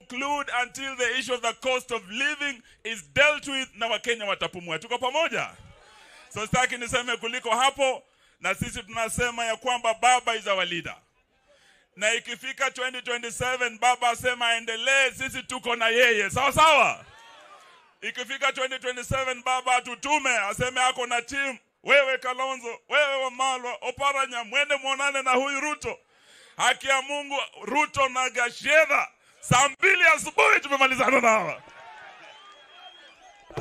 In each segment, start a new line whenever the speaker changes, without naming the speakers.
Conclude until the issue of the cost of living is dealt with na Wakenya watapumua. Tuko pamoja? So sitaki niseme kuliko hapo, na sisi tunasema ya kwamba Baba is our leader. Na ikifika 2027 Baba asema aendelee, sisi tuko na yeye. Sawa sawa? Ikifika 2027 Baba atutume, aseme ako na team, wewe Kalonzo, wewe Wamalwa, Oparanya, mwende muonane na huyu Ruto. Haki ya Mungu, Ruto na Gachagua, saa 2 asubuhi tumemalizana na hawa.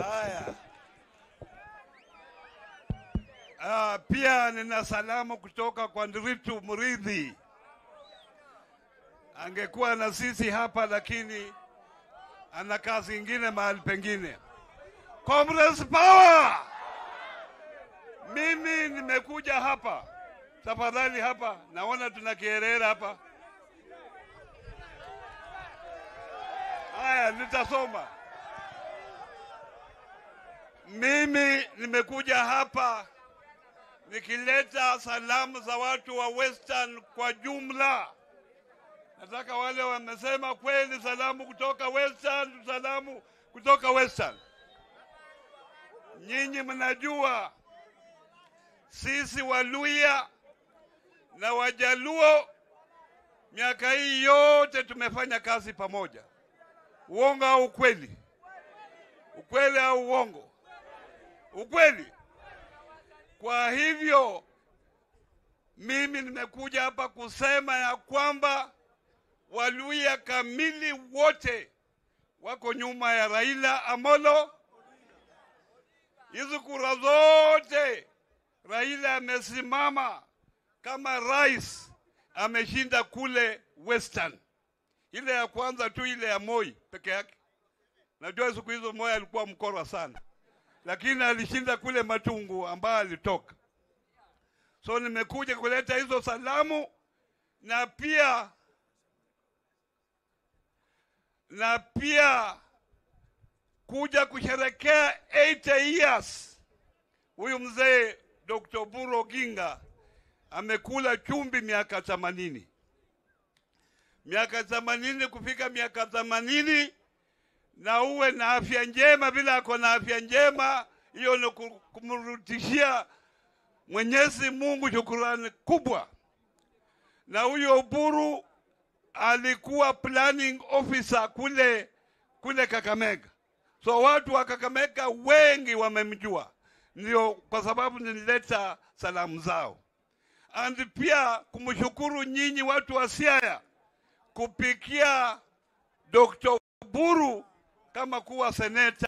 Haya. Pia nina salamu kutoka kwa Ndiritu Murithi. Angekuwa na sisi hapa lakini ana kazi ingine mahali pengine. Comrades power! Mimi nimekuja hapa. Tafadhali hapa, naona tuna kiherera hapa. Haya, nitasoma. Mimi nimekuja hapa nikileta salamu za watu wa Western kwa jumla. Nataka wale wamesema kweli salamu kutoka Western, salamu kutoka Western. Nyinyi mnajua sisi Waluya na Wajaluo miaka hii yote tumefanya kazi pamoja. Uongo au ukweli? Ukweli au uongo? Ukweli. Kwa hivyo mimi nimekuja hapa kusema ya kwamba Waluya kamili wote wako nyuma ya Raila Amolo. Hizo kura zote Raila amesimama kama rais, ameshinda kule Western. Ile ya kwanza tu, ile ya Moi peke yake. Najua siku hizo Moi alikuwa mkora sana, lakini alishinda kule Matungu ambaye alitoka. So nimekuja kuleta hizo salamu na pia kuja kusherehekea 80 years. Huyu mzee Dr. Oburu Oginga amekula chumbi miaka 80. Miaka 80 kufika miaka 80 na uwe na afya njema, bila ako na afya njema, hiyo ni kumrudishia Mwenyezi Mungu shukrani kubwa. Na huyo Oburu alikuwa planning officer kule Kakamega. So watu wa Kakamega wengi wamemjua. Ndio kwa sababu nilileta salamu zao. And pia kumshukuru nyinyi watu wa Siaya kupikia Dr. Oburu kama kuwa seneta.